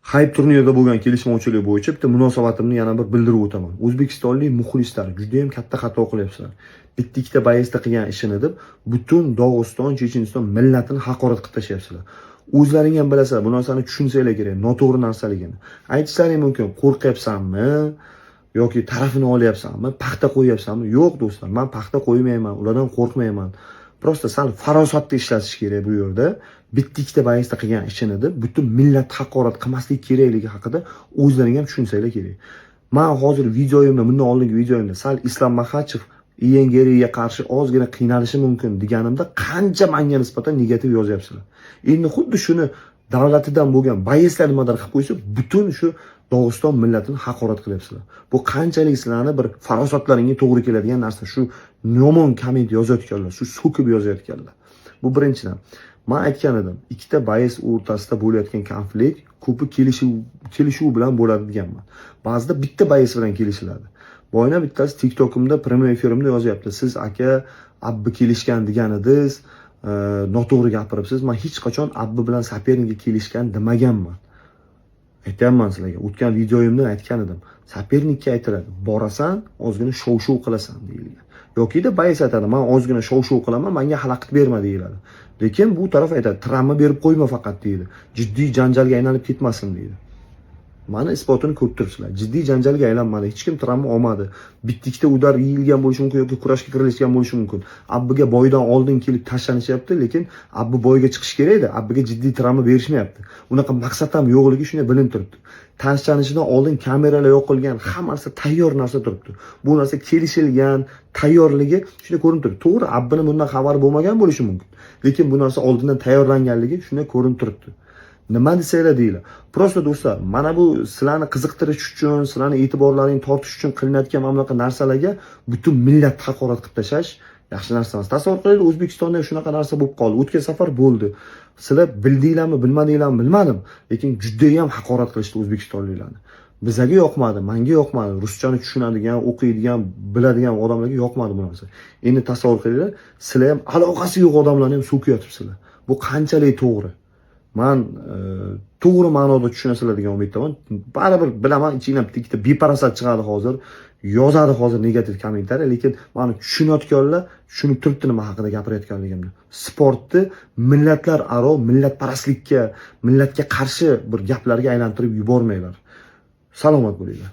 Hayp turnirida bo'lgan kelishmovchilik bo'yicha bitta munosabatimni yana bir bildirib o'taman. O'zbekistonlik muxlislar juda ham katta xato qilyapsizlar. Bitta ikkita боец da qilgan ishini deb butun Dog'iston, Checheniston millatini haqorat qilib tashlayapsizlar. O'zlaring ham bilasizlar, bu narsani tushunsanglar kerak, noto'g'ri narsaligini. Aytishlaring mumkin, qo'rqyapsanmi yoki tarafini olyapsanmi, paxta qo'yyapsanmi? Yo'q do'stlar, man paxta qo'ymayman, ulardan qo'rqmayman. Просто sal farosatni ishlatish kerak bu yerda. Bitta ikkita боец da qilgan ishini deb butun millatni haqorat qilmaslik kerakligi haqida o'zlaring ham tushunsanglar kerak. Man hozir videoyimda, bundan oldingi videoyimda sal Islom Maxachev Ian Garryga qarshi ozgina qiynalishi mumkin deganimda qancha manga nisbatan negativ yozyapsizlar. Endi xuddi shuni davlatidan bo'lgan боец lar nimadir qilib qo'ysa, butun shu Dog'iston millatini haqorat qilyapsizlar. Bu qanchalik sizlarni bir farosatlaringga to'g'ri keladigan narsa, shu yomon komment yozayotganlar, shu so'kib yozayotganlar. Bu birinchidan. Man aytgan edim, ikkita боец o'rtasida bo'layotgan konflikt ko'pi kelishuv bilan bo'ladi deganman. Ba'zida bitta боец bilan kelishiladi. Boyna bittasi TikTokimda prямой efirimda yozyapti. Siz aka Abbi kelishgan degan edingiz, noto'g'ri gapiribsiz. Man hech qachon Abbi bilan соперник ka kelishgan demaganman. Aytyapman sizlarga, o'tgan videoyimda aytgan edim. Соперник ka aytiladi, borasan, ozgina shov-shuv qilasan deyilgan. Yokida боец aytadi, man ozgina shov-shuv qilaman, menga xalaqit berma deyiladi. Lekin bu taraf aytadi, travma berib qo'yma faqat deydi. Jiddiy janjalga aylanib ketmasin deydi. Mana isbotini ko'rib turibsizlar. Jiddiy janjalga aylanmadi, hech kim travma olmadi. Bitta ikkita удар yeyilgan bo'lishi mumkin yoki kurashga kirilishgan bo'lishi mumkin. Abbiga бой dan oldin kelib tashlanishyapti, lekin Abbi бой ga chiqish kerak edi. Abbiga jiddiy travma berishmayapti. Unaqa maqsad ham yo'qligi shunday bilinib turibdi. Tashlanishidan oldin kameralar yoqilgan, hamma narsa tayyor narsa turibdi. Bu narsa kelishilgan, tayyorligi shunday ko'rinib turibdi. To'g'ri, Abbini bundan xabari bo'lmagan bo'lishi mumkin. Lekin bu narsa oldindan tayyorlanganligi shunday ko'rinib turibdi. Nima desanglar deylar. Просто do'stlar, mana bu sizlarni qiziqtirish uchun, sizlarni e'tiborlaringni tortish uchun qilinayotgan mana bunaqa narsalarga butun millatni haqorat qilib tashlash yaxshi narsa emas. Tasavvur qilaylik, O'zbekistonda ham shunaqa narsa bo'lib qoldi. O'tgan safar bo'ldi. Sizlar bildinglarmi, bilmadinglarmi, bilmadim, lekin judayam haqorat qilishdi o'zbekistonliklarni. Bizaga yoqmadi, menga yoqmadi. Ruschani tushunadigan, o'qiydigan, biladigan odamlarga yoqmadi bu narsa. Endi tasavvur qilinglar, sizlar ham aloqasi yo'q odamlarni ham so'kayotibsizlar. Bu qanchalik to'g'ri? Man to'g'ri ma'noda tushunasizlar degan umiddaman. Baribir bilaman, ichingdan bitta ikkita beparasat chiqadi hozir, yozadi hozir negativ kommentariy, lekin mani tushunayotganlar tushunib turibdi nima haqida gapirayotganligimni. Sportni millatlar aro millatparastlikka, millatga qarshi bir gaplarga aylantirib yubormanglar. Salomat bo'linglar.